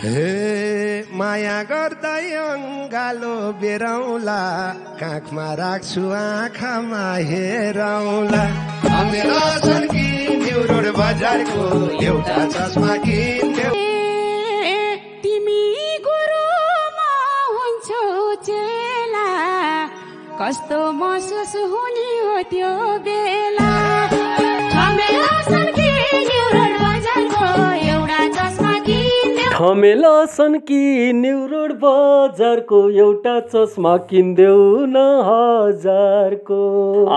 हे माया गर्दै अङ्गालो बेरौला काखमा राख्छु आँखामा हेरौला मेरा छन् कि न्यु रोड बजारको एउटा चस्मा किन्देऊ तिमी गुरुमा हुन्छौ चेला कस्तो महसुस हुने हो त्यो बेला मेरा छन् कि न्यु रोड बजारको एउटा चस्मा ठमेला छन् कि न्यु रोड बजारको एउटा चस्मा किन्देऊ न हजारको।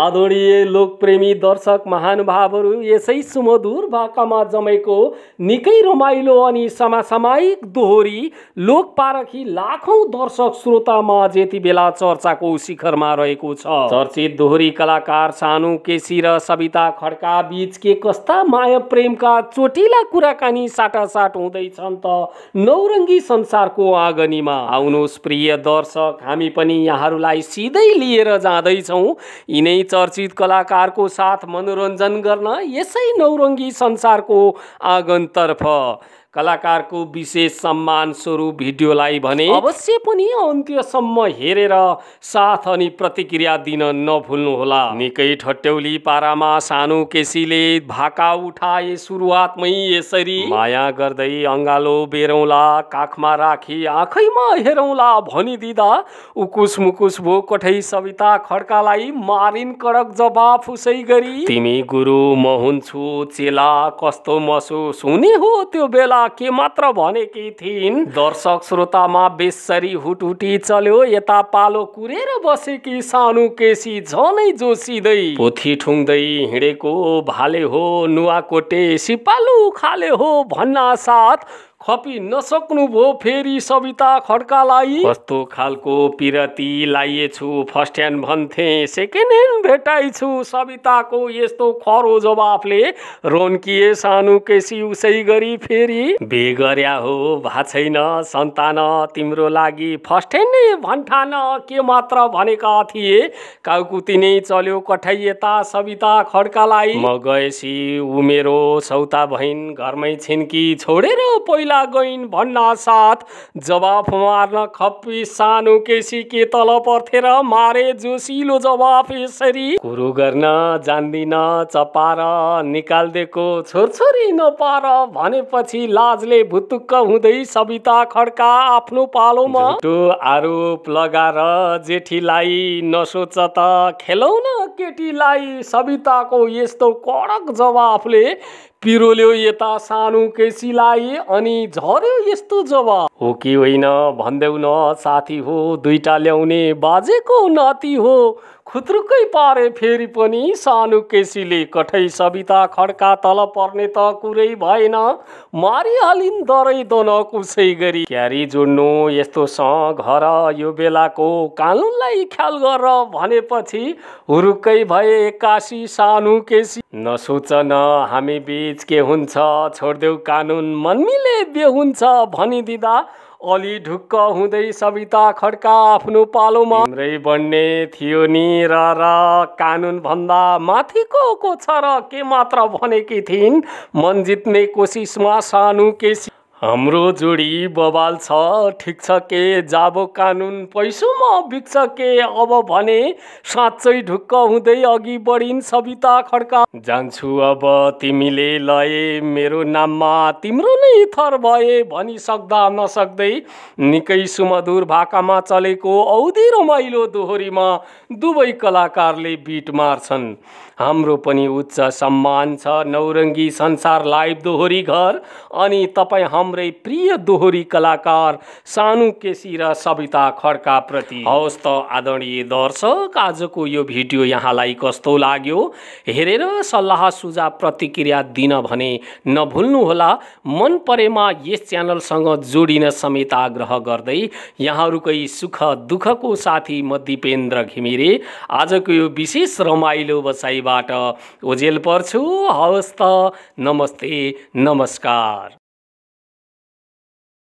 आदरणीय लोकप्रेमी दर्शक महानुभावहरू, यसै सुमधुर भाकामा जमेको निकै रमाइलो अनि समसामयिक दोहोरी लोकपारखी लाखौं दर्शक श्रोतामा यति बेला चर्चाको शिखरमा रहेको छ। चर्चित दोहोरी कलाकार सानु केसी र सविता खड्का बीच के कस्ता माया प्रेमका चोटिला कुराकानी साटासाट हुँदैछन् त नौरङ्गी संसारको आँगनीमा। आउनुहोस् प्रिय दर्शक, हामी पनि यहाँहरूलाई सिधै लिएर जाँदैछौँ यिनै चर्चित कलाकारको साथ मनोरञ्जन गर्न यसै नौरङ्गी संसारको आँगनतर्फ। कलाकारको विशेष सम्मान स्वरूप भिडियोलाई भने अवश्य पनि अन्त्यसम्म हेरेर साथ अनि प्रतिक्रिया दिन नभुल्नुहोला। निकै ठट्यौली पारामा सानु केसीले भाका उठाए सुरुवातमै यसरी माया गर्दै अङ्गालो बेरौला काखमा राखी आँखैमा हेरौला भनिदिँदा उकुस मुकुस भो कठै सविता खड्कालाई मारिन कडक जवाफ उसै गरी तिमी गुरु म हुन्छु चेला कस्तो महसुस हुने हो त्यो बेला के मात्र भनेकी थिइन्। दर्शक श्रोतामा बेसरी हुटहुटी चल्यो। यता पालो कुरेर बसेकी सानु केसी झनै जोसिँदै पोथी ठुङ्दै हिँडेको भाले हो नुवाकोटे सिपालु खाले हो भन्ना साथ खपी नसक्नु भो फेरि सविता खड्कालाई। कस्तो खालको पिरती लाइएछु फर्स्ट ह्यान्ड भन्थे सेकेन्ड ह्यान्ड भेटाइछु। सविताको यस्तो खरो जवाफले रोन्किए सानु केसी उसै गरी फेरि बे गर्या हो भा छैन सन्तान तिम्रो लागि फर्स्ट ह्यान्ड भन्ठान के मात्र भनेका थिए। काउकुती नै चल्यो कठै यता सविता खड्कालाई। म गएसी उ मेरो सौता बहिन घरमै छिन् कि छोडेर पहिला गइन् भन्ना साथ जवाफ मार्न खप्पी सानु केसी के तल पर्थेर मारे जोसिलो जवाफ यसरी कुरो गर्न जान्दिन चपार निकाल्देको छोरछोरी नपार भनेपछि लाजले भुतुक्क हुँदै सविता खड्का आफ्नो पालोमा झुटो आरोप लगाएर जेठीलाई नसोच त खेलौन केटीलाई। सविताको यस्तो कडक जवाफले पिरोल्यो यता सानु केसीलाई अनि झर्यो यस्तो जवाफ हो कि होइन भन्देऊ न साथी हो दुईटा ल्याउने बाजेको नाति हो। खुत्रुकै पारे फेरि पनि सानु केसीले कठै सविता खड्का तल पर्ने त कुरै भएन मारिहालिन् दरै दनक उसै गरी। क्यारी जोड्नु यस्तो घर यो बेलाको कानुनलाई ख्याल गर भनेपछि हुरुक्कै भए एक्कासी सानु केसी नसोच न हामी बीच के हुन्छ छोड्देऊ कानुन मनमिले बे हुन्छ भनिदिँदा अलि ढुक्क हुँदै सविता खड्का आफ्नो पालोमा तिम्रै बन्ने थियो नि र कानुन भन्दा माथिको को छ र के मात्र भनेकी थिइन्। मन जित्ने कोसिसमा सानु केसी हाम्रो जोडी बवाल छ ठिक छ के जाबो कानुन पैसोमा बिक्छ के अब भने साँच्चै ढुक्क हुँदै अघि बढिन् सविता खड्का। जान्छु अब तिमीले लए मेरो नाममा तिम्रो नै थर भए भनिसक्दा नसक्दै निकै सुमधुर भाकामा चलेको औधी रमाइलो दोहोरीमा दुवै कलाकारले बिट मार्छन्। हाम्रो पनि उच्च सम्मान छ नौरङ्गी संसार लाइभ दोहोरी घर अनि तपाईँ हाम्रै प्रिय दोहोरी कलाकार सानु केसी र सविता खड्का प्रति। हवस् त आदरणीय दर्शक, आजको यो भिडियो यहाँलाई कस्तो लाग्यो हेरेर सल्लाह सुझाव प्रतिक्रिया दिन भने नभुल्नुहोला। मन परेमा यस च्यानलसँग जोडिन समेत आग्रह गर्दै यहाँहरूकै सुख दुःखको साथी म दिपेन्द्र घिमिरे आजको यो विशेष रमाइलो बसाइबाट ओजेल पर्छु। हवस् त नमस्ते नमस्कार।